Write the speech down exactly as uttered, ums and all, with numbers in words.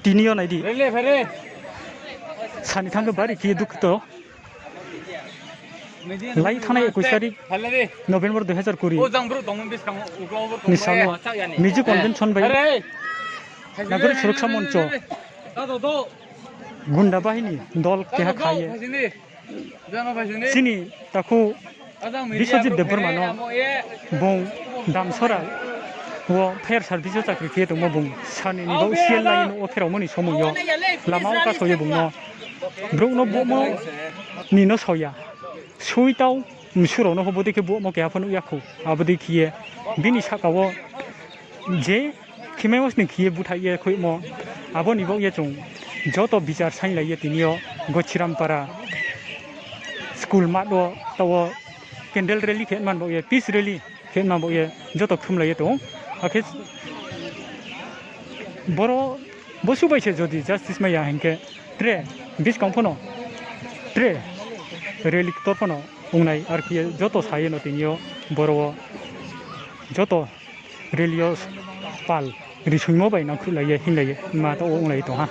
Tini yo nai di. Sani thanng khe bari khe ye dukhi to. Lai thanngnai একুশ তারিখ November দুই হাজার কুড়ি ni sal wo Mizo convention bai Nagorik Suroksa Moncho gunda bahini dol keha kha ye chini takhu Biswajit Debbarma no bung Damsora wo fire service wo chakri khe ye tongmo bung sani ni bo sial lai ye nouh wo pheraomo ni somoi yo lama wo kasao ye bung no brouh no bohmo ni no sao ya. Sui tau msu rao no pho bodei khe bohmo keha pho nuh ya khou. Abo dei khe ye bini sahka wo je khimaimo sning khe ye búthaih ye khuihmo, abo ni baoh ye chung joto bichar sainglai ye tini yo Gochirampara school math wo taoh wo candle rally khe man baoh ye, peace rally khe man baoh ye joto khlumlai ye tong ou. Akhe boro, bo suh bai se jodi justice mai ya hing khe tre buskang pho no tre rally ktor pho no ong nai, arkhe ye joto sa ye no tini yo boro wo joto rally yo pal risoingmo bai nangkhruhlai ye hinglai ye ma taoh wo onglai ye tong ha.